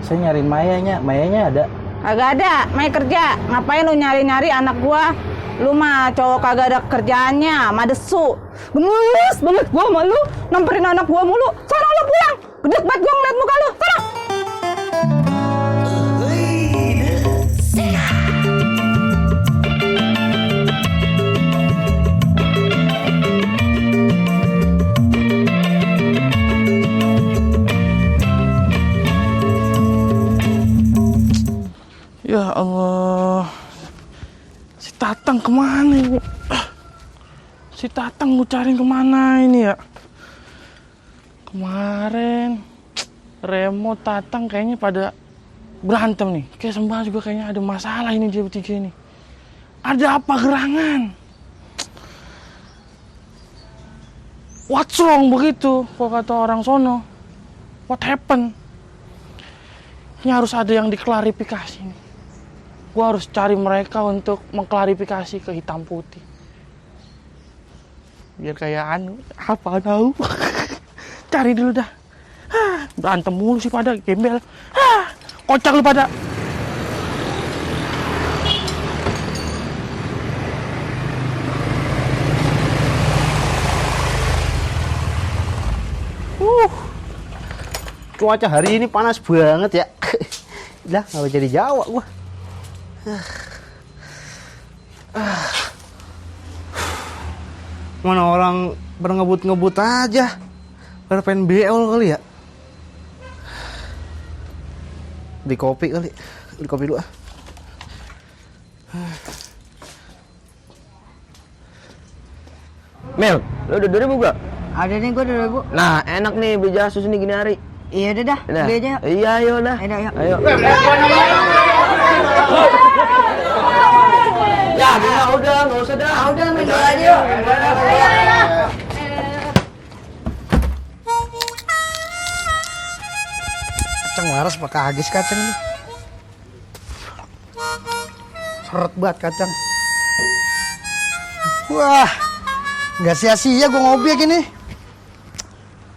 Saya nyariin Mayanya. Mayanya ada? Kagak ada, Maya kerja. Ngapain lu nyari-nyari anak gua? Lu mah cowok kagak ada kerjaannya, mah desu. Gemes banget gua sama lu, nyamperin anak gua mulu. Sono lu pulang. Gedek banget gua ngeliat muka lu. Sono. Ya Allah, si Tatang kemana ini? Si Tatang mau cari kemana ini ya? Kemarin Remo, Tatang kayaknya pada berantem nih. Kayak Sembah juga kayaknya ada masalah ini dia bertiga ini. Ada apa gerangan? What's wrong begitu? Kalau kata orang sono, what happened? Ini harus ada yang diklarifikasi nih. Gua harus cari mereka untuk mengklarifikasi ke hitam putih. Biar kayak apa tahu. Cari dulu dah. Berantem mulu sih pada gembel. Kocak lu pada. Cuaca hari ini panas banget ya. Lah, nggak jadi jawab gua. Mana orang berngebut-ngebut aja. Pengen beol kali ya. Beli kopi kali. Beli kopi dulu ah. Mel, lu udah 2000 gak? Ada nih gua 2000. Nah, enak nih beli jasus nih gini hari. Iya udah dah, Nah, beli aja yuk. iya ayo dah. Ayo. Ya, udah, nggak usah dah. Udah main bola aja yuk. Kacang waras pakai agis kacang ini. Seret banget kacang. Wah, nggak sia-sia gue ngopi gini.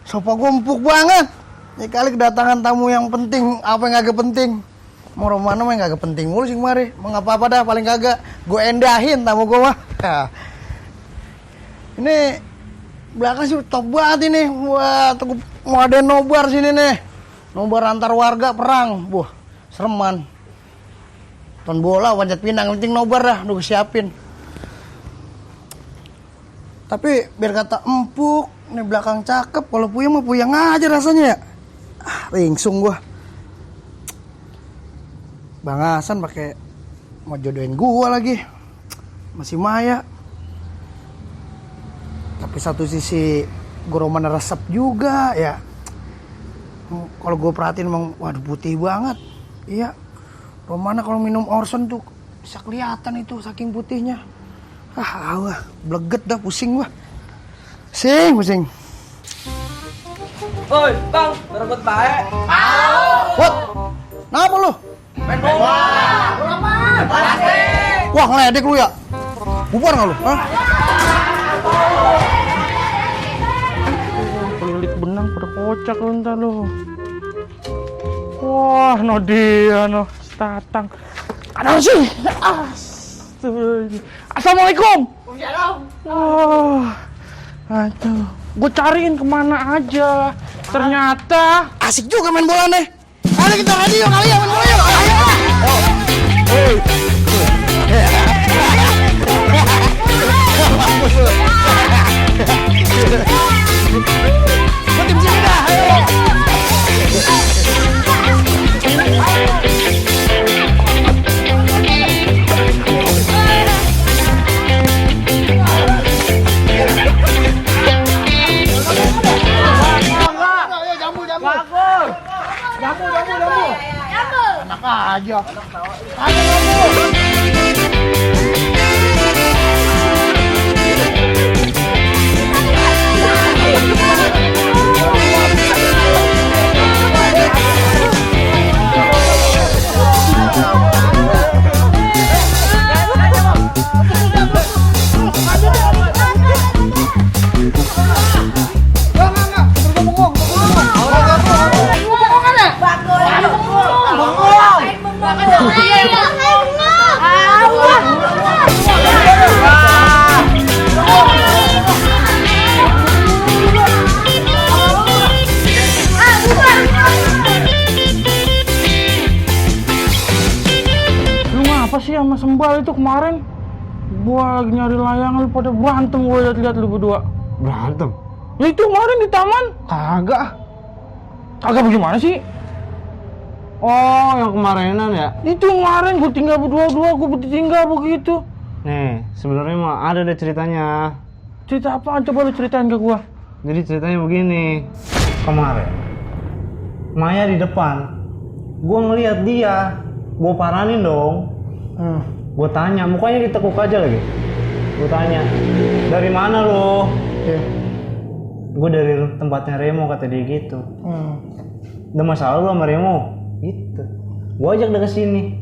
Sopo gue empuk banget. Ini kali kedatangan tamu yang penting, apa yang kagak penting. Mau romano mah yang kagak penting mulu sih kemari. Mau ngapa-apa dah, paling kagak gue endahin tamu gue mah. Ini belakang sih top banget ini. Wah, tuh mau ada nobar sini nih. Nobar antar warga perang. Wah, sereman. Ton bola, panjat pinang, penting nobar dah, udah siapin. Tapi biar kata empuk, ini belakang cakep. Kalau puyeng mah puyeng aja rasanya ya. Ringsung gua. Bang Hasan pakai mau jodohin gua lagi. Masih Maya. Tapi satu sisi gua romana resep juga ya. Kalau gua perhatiin emang waduh putih banget. Iya. Romana kalau minum Orson tuh bisa kelihatan itu saking putihnya. Wah, bleget dah pusing gua. Pusing. Oi, Bang, berebut bae. What? Kenapa lu? Main bola. Plastik. Wah, ngeledek lu ya? Bubar nggak lu? Hah? Pelit benang pada kocak lu ntar lu. Wah, no dia no Tatang. Ada sih. Assalamualaikum. Wah, aduh. Gue cariin kemana aja. Ternyata Asik juga main bola nih. Ayo kita ready yuk kali ya main bola yuk. Gua tim sini dah. Ayo. Enak aja. Lu ngapa sih sama Sembal itu kemarin? Gua lagi nyari layangan, lu pada berantem, gua liat-liat lu berdua. Berantem? Ya itu kemarin di taman. Kagak. Kagak bagaimana sih? Oh, yang kemarinan ya? Itu kemarin gua tinggal berdua-dua, gua tinggal begitu. Nih, sebenarnya mah ada deh ceritanya. Cerita apaan? Coba lu ceritain ke gua. Jadi ceritanya begini. Kemarin Maya di depan. Gua ngeliat dia. Gua paranin dong. Gua tanya, mukanya ditekuk aja lagi. Gua tanya, dari mana lo? Gua dari tempatnya Remo, kata dia gitu. Ada masalah lu sama Remo? Gitu. Gua ajak dia ke sini.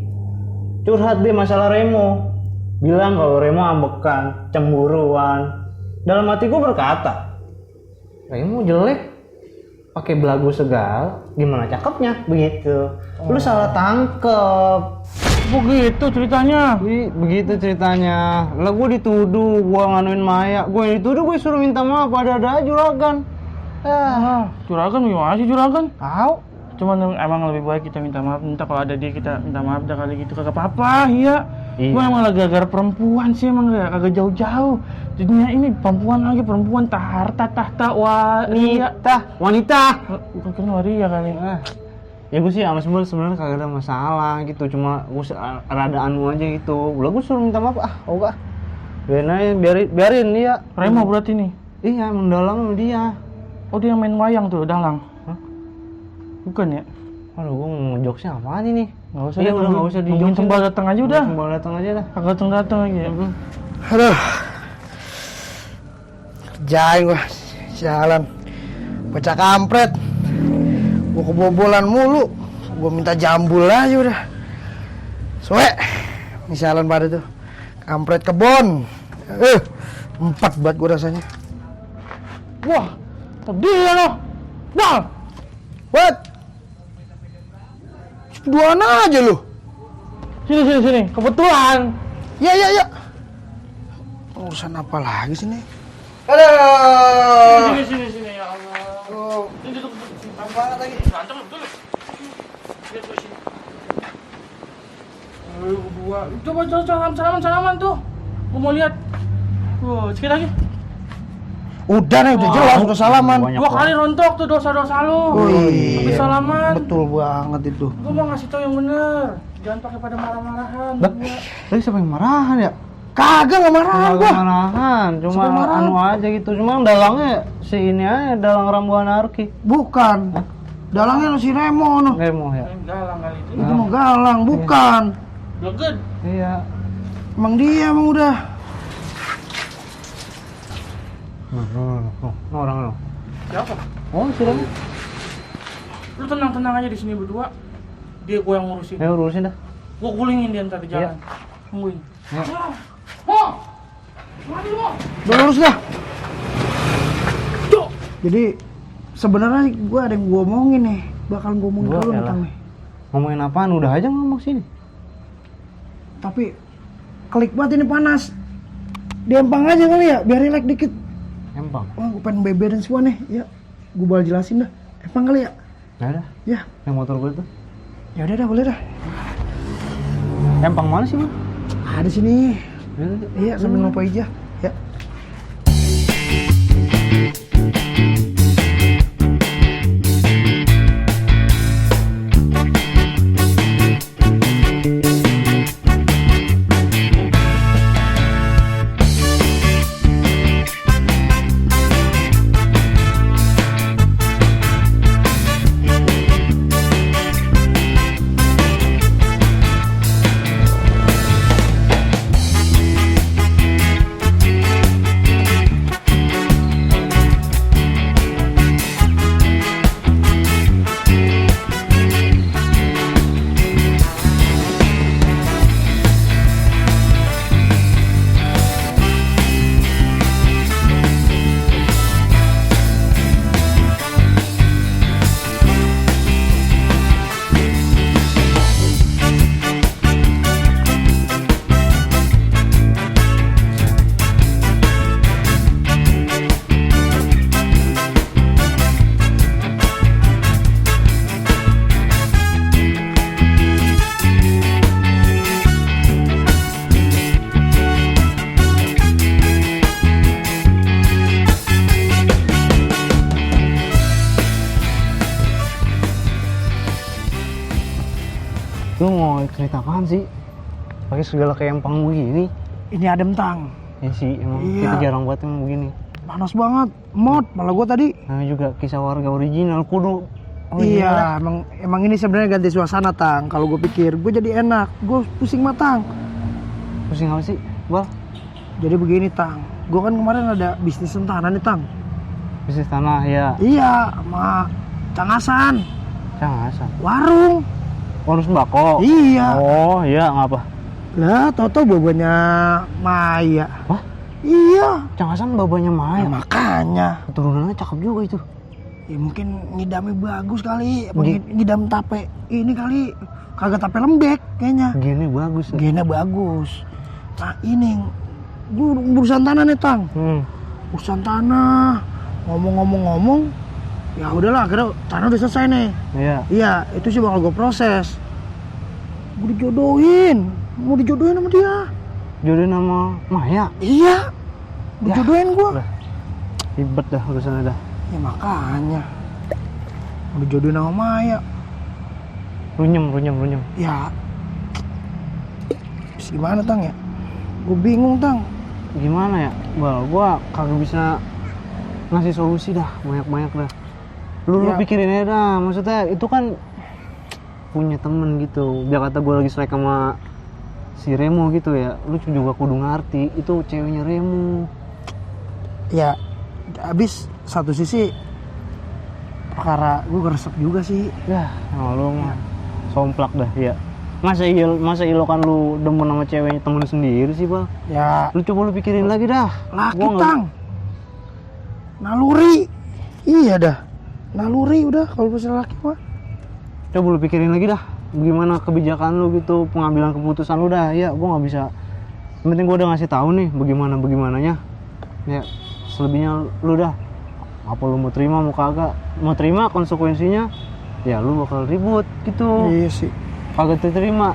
Curhat dia masalah Remo. Bilang kalau Remo ambekan, cemburuan. Dalam hati gua berkata, Remo jelek, pakai belagu segala, gimana cakepnya? Begitu. Lu salah tangkep. Begitu ceritanya. Begitu ceritanya. Lah gua dituduh, gua nganuin Maya. Gua yang dituduh, gua suruh minta maaf, ada juragan. Juragan gimana sih juragan? Tahu. Cuman emang lebih baik kita minta maaf. Minta kalau ada dia kita minta maaf dah kali gitu. Kagak apa-apa, iya. Gua emang lagi gara-gara perempuan sih, emang kagak jauh-jauh. Dunia ini perempuan lagi, perempuan tahta wanita. Bukan waria kali. Ya gue sih sama sebenarnya kagak ada masalah gitu, cuma gue rada anu aja gitu. Gue suruh minta maaf, oga. Biarin dia. Remo berarti nih. Iya, mendalang sama dia. Oh dia yang main wayang tuh, dalang. Hah? Bukan ya? Aduh, gue mau jokesnya apaan ini? Nggak usah. Iya, udah nggak usah dijokes. Sembal datang aja udah. Sembal datang aja dah. Kagak datang lagi ya. Aduh. Kerjain gua. Sialan. Bocah kampret. Gua kebobolan mulu. Gua minta jambul aja udah. Soe. Ini sialan pada tuh. Kampret kebon. 4 buat gua rasanya. Wah, dia loh. Bang. What? Duaan aja lu. Sini. Kebetulan. Ya. Urusan apa lagi sini? Halo. Sini ya Allah. Oh, Ini duduk. banget lagi. Berantem betul. Lihat gua sini. Ayo berdua. Coba salaman tuh. Gua mau lihat. Sekali lagi. Udah nih, udah jelas, udah salaman. 2 kali rontok tuh dosa-dosa lu. Oh Habis iya, salaman. betul banget itu. Gua mau ngasih tau yang bener. Jangan pakai pada marah-marahan. Tapi siapa yang marahan ya? Kagak, nggak marah Kagak gua. marahan, cuma Siapa yang marahan? anu aja gitu. Cuma yang dalangnya si ini aja, dalang Rambu Anarki. Bukan. Dalangnya si Remo no. Remo ya? Galang kali itu. Itu mau galang, bukan. Leged. Iya. Emang dia emang udah. Orang lo. Siapa? Oh, siapa? Lu tenang aja di sini berdua. Dia gua yang ngurusin. Ayo urusin dah. Gua gulingin dia ntar di jalan. Tungguin. Ya. Mari lu. Udah lurus dah. Jadi sebenarnya gua ada yang gua omongin nih. Bakal gua omongin Gua dulu elah. tentang nih. Ngomongin apaan? Udah aja ngomong sini. Tapi klik banget ini panas. Diempang aja kali ya, biar relax dikit. Empang. Wah, gue pengen beberin semua nih. Ya, gue bakal jelasin dah. Empang kali ya? Ya udah. Ya. Yang motor gue tuh. Ya udah dah, boleh dah. Empang mana sih, Bang? Ada sini. Ya udah. Iya, sambil ngopo aja. Ya. Lu mau cerita apaan sih? Pakai segala keyempang begini. Ini adem tang. Ya sih, emang Iya. kita jarang buat emang begini. Panas banget. Mod, malah gua tadi. Namanya juga kisah warga original kudu. Iya, emang ini sebenarnya ganti suasana tang. Kalau gue pikir, gue jadi enak. Gue pusing matang. Pusing apa sih, Bal? Jadi begini tang. Gue kan kemarin ada bisnis tanah nih tang. Bisnis tanah ya. Iya, sama Cang Hasan. Jangan asal. Warung. Warung sembako. Iya. Oh, iya ngapa? Lah, tau-tau babanya Maya. Wah, Iya. Cang Hasan babanya Ya, Maya. makanya. Keturunannya cakep juga itu. Ya mungkin ngidamnya bagus kali. Apa Gi- ngidam tape ini kali. Kagak tape lembek kayaknya. Gini bagus. Ya. Gena bagus. Nah ini gue urusan tanah nih tang. Urusan tanah. Ngomong-ngomong. Ya udahlah, akhirnya tanah udah selesai nih. Iya. Iya, itu sih bakal gue proses. Gue dijodohin. Mau dijodohin sama dia. Jodohin sama Maya. Iya. Dijodohin gue. Udah. Ribet dah urusannya dah. Ya makanya. Mau dijodohin sama Maya. Runyem. Ya. Terus gimana tang ya? Gue bingung tang. Gimana ya? Bal, gua kagak bisa ngasih solusi dah, banyak-banyak dah. Lu Ya. pikirin aja dah, maksudnya itu kan punya temen gitu. Biar kata gua lagi strike sama si Remo gitu ya, lu juga kudu ngerti, itu ceweknya Remo. Ya. Habis satu sisi perkara gue ngeresep juga sih. Dah, sama lu mah somplak dah, ya. Masa ilo kan lu demen sama ceweknya temen lu sendiri sih, Bal? Ya. Lu coba lu pikirin lagi dah. Laki Gua nggak- tang. Naluri. Iya dah. Naluri udah kalau misalnya laki mah. Coba lu pikirin lagi dah, gimana kebijakan lu gitu, pengambilan keputusan lu dah. Ya, gua nggak bisa. Yang penting gua udah ngasih tahu nih bagaimananya. Ya, selebihnya lu dah. Apa lu mau terima mau kagak? Mau terima konsekuensinya, ya lu bakal ribut gitu. Iya sih. Kagak terima,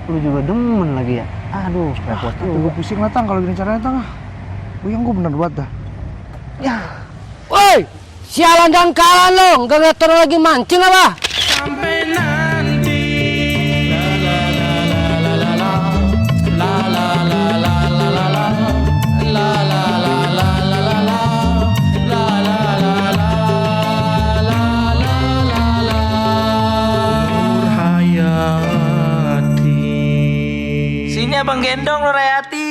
lu juga demen lagi ya. Aduh, repot Tapi juga. gue pusing lah tang kalau gini caranya tang. Puyeng gue bener buat dah. Woi, sialan dan kalah lo, gak ngeliat orang lagi mancing apa? Sini abang gendong lo Rayati.